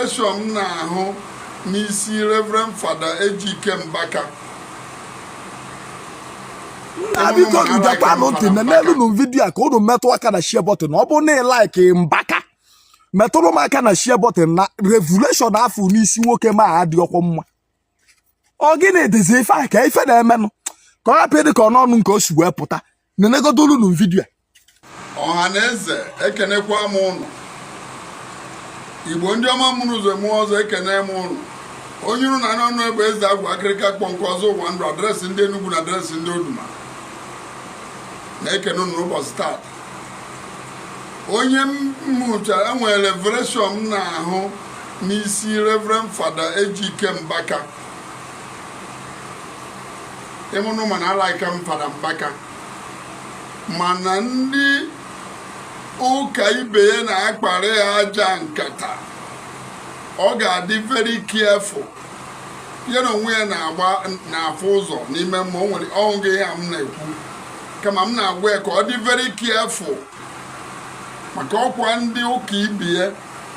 Revelation m na-ahụ n'isi Reverend Fada Ejike Mbaka. Nna, biko gekwanụ ntị, nenelunu video a ka unu metụ aka na share button. Ọ bụrụ na ị like Mbaka, metụrụ m aka na share button. Na revelation afọ n'isi nwoke ma adịghịkwa mma. Ọ gịnị dịzi ife a ka ife na-emenụ ka ọ hapụ ịdị ka ọnụọnụ nke o si wee pụta? Nenegodolu video a. Ọha na eze, ekenekwa m ụnụ. Igbo ndị ọma mụrụ ụzọ mụọ ọzọ, ekene m ụnụ. Onye unu na n'ọnụ ebe eze agwụ akịrịka kpọnkụ ọzọ ụwa ndụ, address ndị Enugwu na address ndị Oduma na-ekene ụnụ n'ụbọchị taata. Onye m mụchara, enwere revelation m na-ahụ n'isi Reverend Fada Ejike Mbaka. Ịmụnụ mana a-like m Fada Mbaka, mana ndị ụka ibe ya na-akparị ya aja nkata. Ọ ga-adị very careful. Ya na onwe ya na-agba n'afọ ụzọ n'ime mmụọ. O nwere ọhụghị ya m na-ekwu, kama m na-agwa ya ka ọ dị very careful, maka ọkwa ndị ụka ibe ya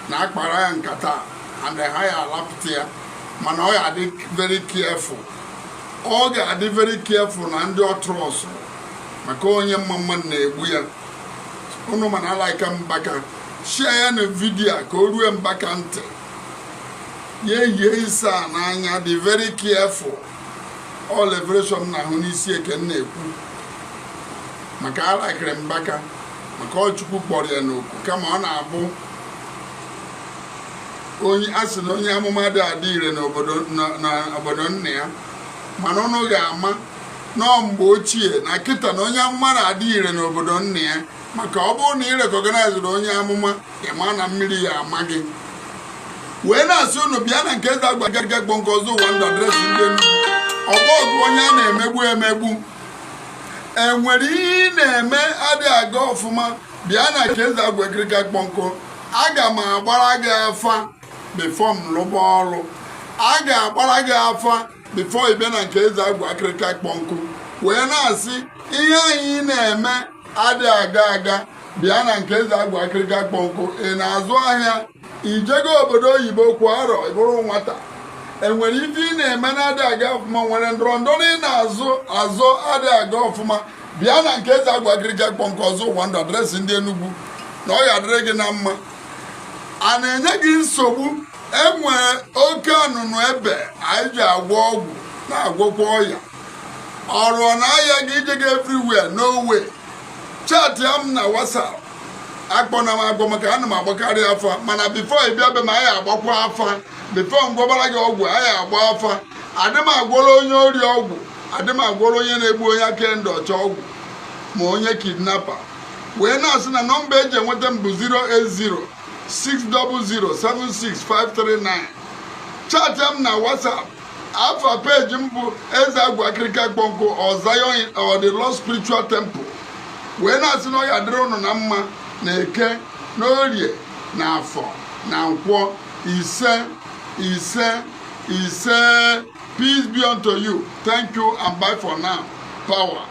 na-akpara ya nkata and ha ya alapụta ya. Mana ọ ga-adị very careful, ọ ga-adị very careful na ndị ọtrọs, maka onye mma mmadụ na-egbu ya. Unu mana a-like Mbaka, share ya na video a ka o rue Mbaka ntị. Ya eyie ise a n'anya, dị very careful. All revelation m na-ahụ n'isi eke m na-ekwu, maka a-like-iri Mbaka, maka ọ Chukwu kpọrọ ya n'oku. Kama ọ na-abụ onye a sị na onye amụma dị adị ire n'obodo nna ya. Mana ụnụ ga-ama nọọ mgbe ochie na kịta na onye amụma na-adị ire n'obodo nna ya, maka ọ bụrụ na ị recognize-ri onye amụma, ịma na mmiri ya ama gị. Wee na-asị unu bịa na nke eze agba gaga gbọ nke ọzọ ụwa ndụ, address ndị Enugu. Ọgbọ ọgụ onye a na-emegbu emegbu, enwere ihe ị na-eme adịghị aga ọfụma, bịa na nke eze agwa ekirika kpọnkụ. Aga m agbara gị afa before m lụba ọrụ. A ga-agbara gị afa before ị bịa na nke eze agwa akịrịka kpọnkụ. Wee na-asị, ihe anyị na-eme adịghị aga aga, bịa na nke eze agwa akịrịka kpọnkụ. Ị na-azụ ahịa, ijego obodo oyibo kwa arọ, ị bụrụ nwata, enwere ife ị na-eme na-adịghị aga ọfụma, nwere ndọrọ ndọrọ ị na-azụ azụ adịghị aga ọfụma, bịa na nke eze agwa akịrịka kpọnkụ ọzọ ụwa ndụ, address ndị Enugwu, na ọ ga-adịrị gị na mma. A na-enye gị nsogbu, enwere oke anụnụ ebe anyị ji agwọ ọgwụ na-agwọkwa ọya ọrụ na ahịa gị ije gị everywhere, no way. Chat ya m na WhatsApp. Akpọna m akpọ, maka ana m agbakarị afa. Mana before ị bịa be m, anyị agbakwa afa. Before m gwọbara gị ọgwụ, anyị agba afa. Adị m agwọrọ onye ori ọgwụ, adị m agwọrọ onye na-egbu onye aka ndụ ọcha ọgwụ, ma onye kidnapper. Wee na-asị na nọmba eji enweta m bụ 08060076539. Chat m na WhatsApp. Afa page m bụ eze agwa akịrịka kpọnkụ or Zion or the Lord Spiritual Temple. Wee na-asị na ọ ya dịrị ụnụ na mma na Eke na Orie na Afọ na Nkwọ. Ise, ise, ise. Peace be unto you. Thank you and bye for now. Power.